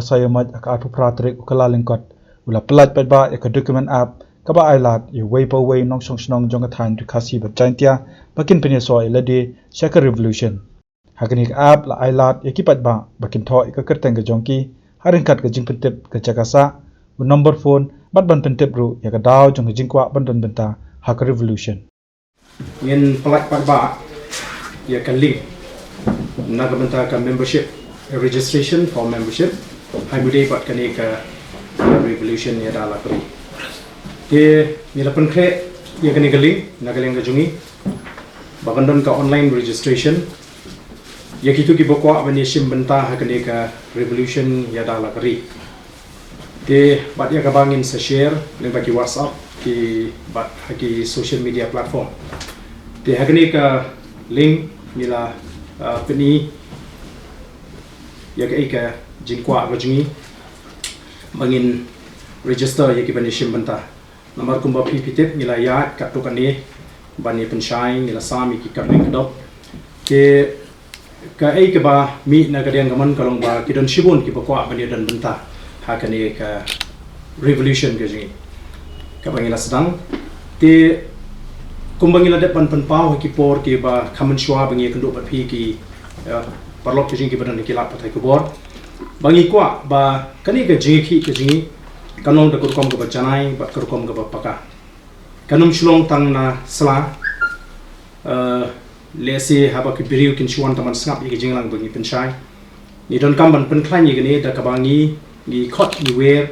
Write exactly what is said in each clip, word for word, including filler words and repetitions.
Sa ïa mait ha ka arphew phra tarik u Kyllalyngkot, u la pyllait paidbah ïa ka document app kaba ai lad ïa uwei pa uwei u nongshong shnong jong ka thaiñ Ri Khasi bad Jaintia ba kin pynïasoh ïa lade sha ka revolution. Ha kane ka app la ai lad ïa ki paidbah ba kin thoh ïa ka kyrteng ka jong ki ha ryngkat ka jingpyntip ka jaka sah, u number phone bad ban pyntip ruh ïa ka daw jong ka jingkwah ban don bynta ha ka revolution. Ngin pyllait paidbah ïa ka link na ka bynta ka membership, registration for membership, ha kaba ïadei bad kane ka revolution ïada la ka ri. Te ngi la pynkhreh ïa kane ka link na ka liang ka jong ngi ba kan don ka online registration ïa kito kiba kwah ban ïashim bynta ha kane ka revolution ïada la ka ri. Te bad ïa kaba ngin sa share lyngba ki WhatsApp, ki bad ha ki social media platform. Te ha kane ka link ngi la, uh, pyni ïa kaei ka jingkwah ka jong ngi ba ngin register ïa ki ban ïashim bynta. Namar kumba phi phi tip ngi la ïaid katto katne ban ïa pynshai, ngi la sam ïa ki katne ka dok. Te kaei kaba mih na ka liang ka mon ka long ba ki don shibun kiba kwah ban ïa don bynta ha kane ka revolution ka jong ngi kaba ngi la sdang. Te kumba ngi la dep ban pynpaw ha ki por kiba kham mynshuwa ba ngi ïakynduh bad phi ki, eh, paralok ka jong ngi kiba don ha ki lad pathai khubor, ba ngi kwah ba kane ka jingïakhih ka jong ngi kan long da ka rukom kaba janai bad ka rukom kaba paka. Kan ym shu long tang na sla, eh, lehse haba ki briew kin shu wan tang ban sngap ïa ka jingïalang ba ngi pynshai. Ngi donkam ban pynkhlaiñ ïa kane da kaba ngi, ngi khot ngi wer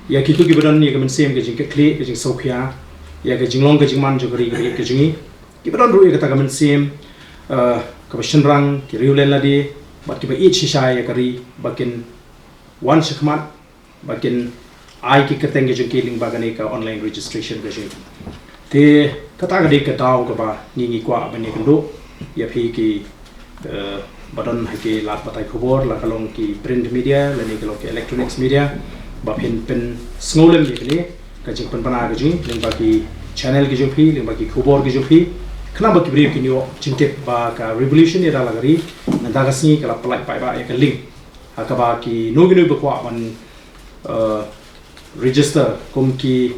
ïa kito kiba don ïa ka mynsiem ka jingkitkhlieh, ka jingsngewkhia ïa ka jinglong ka jingman jong ka ri ka ri ka jong ngi. Kiba don ruh ïa kata ka mynsiem, eh, kaba shynrang, ki riewlynlade bad kiba ïeit shisha ïa ka ri ba kin wan shakhmat ba kin ai ki kyrteng ka jong ki lyngba kane ka online registration ka jong ngi. Te kata ka dei ka daw kaba ngi ngi kwah ban ïakynduh ïa phi ki, eh, ba don ha ki lad pathai khubor, la ka long ki print media lane ka long ki electronics media, ba phin pynsngewlem ïa kane ka jingpynbna ka jong ngi lyngba ki channel ki jong phi, lyngba ki khubor ki jong phi, khnang ba ki briew kin ïoh jingtip ba ka revolution ïada la ka ri, na ka sngi ka la pyllait paidbah ïa ka link ha kaba kino kino ba kwah ban, eh, register kum ki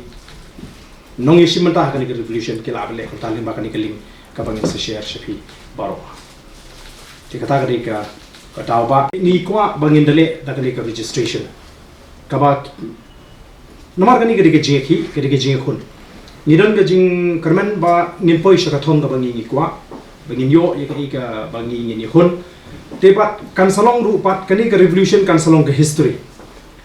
nongïashim bynta ha kane ka revolution ki lah ban leh kumta lyngba kane ka link kaba ngin sa share sha phi baroh. Te kata ka dei ka, ka daw ba ngi kwah ba ngin da leh da kane ka registration. Kaba namar kane ka dei ka jingïakhih, ka dei ka jingïakhun. Ngi don ka jingkyrmen ba ngin poi sha ka thong kaba ngi ngi kwah, ba ngin ïoh ïa kaei kaba ngi ngin ïakhun. Te pat kan sa long ruh pat kane ka revolution kan sa long ka history.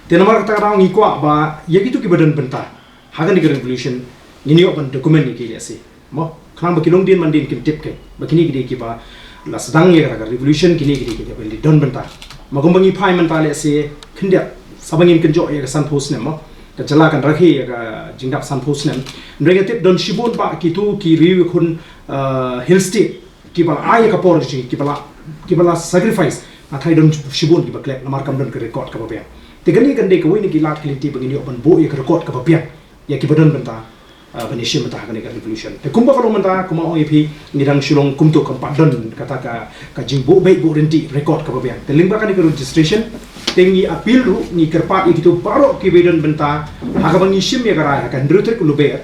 Te namar kata ka daw ngi kwah ba ïa kito kiba don bynta ha kane ka revolution ngin ïoh ban document ïa ki lehse. Mo, khnang ba ki longdien mandien kin tip kein ba kine ki dei kiba la sdang ïa kata ka revolution, kine ki dei kiba la don bynta. Ma kumba ngi phai mynta lehse khyndiat sa ba ngin kynjoh ïa ka sanphew snem, mo, ka jylla kan rakhe ïa ka jingdap sanphew snem. Hynrei nga tip don shibun ba kito ki riew ïakhun, eh, Hill State kiba la ai ïa ka por jong ki, kiba la, kiba la sacrifice. Nga tharai don shibun kiba klet namar kam don ka record kaba biang. Te kane kan dei kawei na ki lad ki lynti ba ngin ïoh ban buh ïa ka record kaba biang ïa kiba don bynta, ah, ban ïashim bynta ha kane ka revolution. Te kumba ka long mynta, kumba ong ïa phi, ngi dang shu long kumto, kam pat don kata ka, ka jingbuh beit buh rynti record kaba biang. Te lyngba kane ka registration te ngi appeal ruh, ngi kyrpad ïa kito baroh kiba don bynta ha kaba ngi shim ïa ka rai ha ka hynriew tarik u Lber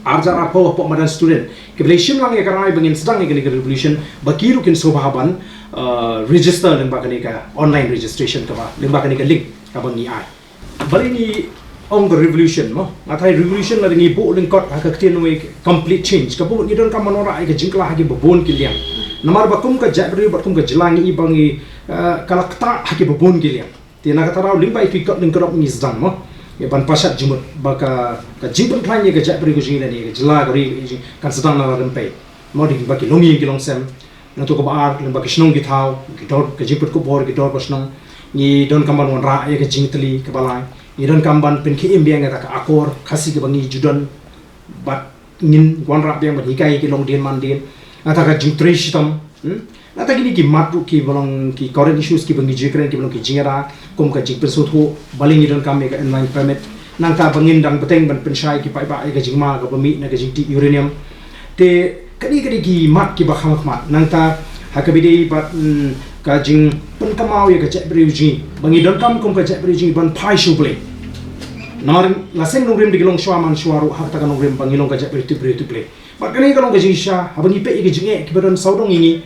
ar hajar arphew hapoh madan student kiba la shim lang ïa ka rai ba ngin sdang ïa kane ka revolution, ba ki ruh kin sngewbha ban, ah, register lyngba kane ka online registration kaba lyngba kane ka link kaba ngi ai. Balei ngi ong ka revolution, mo? Nga tharai revolution lada ngi buh lyngkot ha ka ktien wei complete change. Ka buh ngi donkam ban wanrah ïa ka jingkylla ha kiba bun ki liang. Namar ba kum ka jaitbynriew bad kum ka jylla ngi i ba ngi, eh, ka la ktah ha kiba bun ki liang. Te na kata ka daw lyngba ïa ki kot lyngkot ngi sdang, mo, ïa ban pashat jingmut ba ka, ka jingpynkhlaiñ ïa ka jaitbynriew ka jong ngi lane ïa ka jylla ka ri kan sdang na la rympei. Mo, dei ba ki longïing ki longsem. Nangta kaba ar, lyngba ki shnong ki thaw, ki dor, ka jingpynkupbor ki dorbar shnong. Ngi donkam ban wanrah ïa ka jingtylli, kaba lai, ngi donkam ban pynkhie im biang ïa ka akor Khasi kaba ngi ju don bad ngin wanrah biang ban hikai ïa ki longdien mandien. Nangta ka jingtrei shitom, hmm? Nangta kine ki mat ruh kiba long ki current issues kiba ngi ju kren, kiba long ki jingïada, kum ka jingpynsngewthuh balei ngi donkam ïa ka inland permit. Nangta ba ngin dang bteng ban pynshai ki paidbah ïa ka jingma kaba mih na ka jingtih uranium. Te kane ka dei ki mat kiba kham khmat. Nangta Ha kaba ïadei bad, mm, ka jingpynkynmaw ïa ka jaitbynriew jong ngi, ba ngi donkam kum ka jaitbynriew jong ngi ban phai sha U Blei. Namar la seng nongrim da ki long shuwa man shuwa ruh, ha kata ka nongrim ba ngi long ka jaitbynriew tip briew tip Blei. Bad kane ka long ka jingshisha, haba ngi peit ïa ka jingeh kiba don sawdong ïa ngi,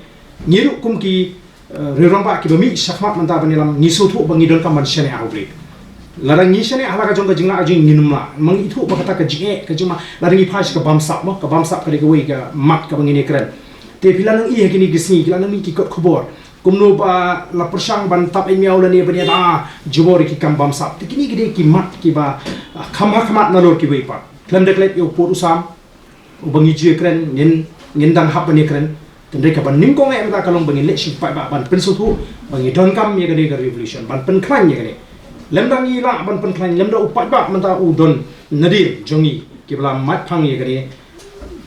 ngi ruh kum ki, eh, rangbah kiba mih shakhmat mynta ban ïalam, ngi sngewthuh ba ngi donkam ban shaniah ha U Blei. Lada ngi shaniah ha la ka jong ka jinglah jong ngi, ngim lah. Ma ngi ithuh ba kata ka jingeh ka jong, ma lada ngi phai sha ka bamsap mo, ka bamsap ka dei kawei ka mat kaba ngin ïakren. Te phi la nang ïohi ha kine ki sngi, ki la nang mih ki kot khubor, kumno ba la pyrshang ban tap ïa u miaw lane ban ïada jubor ïa ki kam bamsap. Te kine ki dei ki mat kiba, ah, kham ha khmat nalor kiwei pat. Khlem da klet ïa u pud u sam uba ngi ju ïakren, ngin, ngin dang hap ban ïakren. Hynrei kaba nyngkong eh mynta ka long ba ngin leit sha u paidbah ban pynsngewthuh ba ngi donkam ïa kane ka revolution, ban pynkhlaiñ ïa kane. Lymda ngi lah ban pynkhlaiñ, lymda u paidbah mynta u don nadien jong ngi kiba la mad phang ïa kane,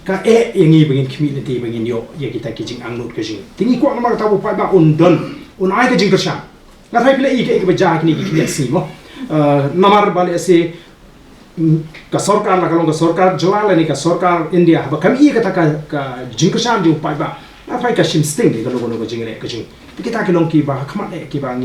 ka eh ïa ngi ba ngin khmih lynti ba ngin ïoh ïa kita ki jingangnud ka jong ngi. Te ngi kwah namar kata u paidbah un don, un ai ka jingkyrshan. Nga tharai phi la ïohi kaei kaba jia ha kine ki khyndiat sngi mo. Eh, namar ba lehse, mm, ka sorkar, la ka long ka sorkar jylla lane ka sorkar India, haba kam ïohi kata ka, ka jingkyrshan jong u paidbah, nga tharai ka shim sting ïa kano kano ka jingleh ka jong ngi. Te kita ki long kiba ha khmat eh kiba ngi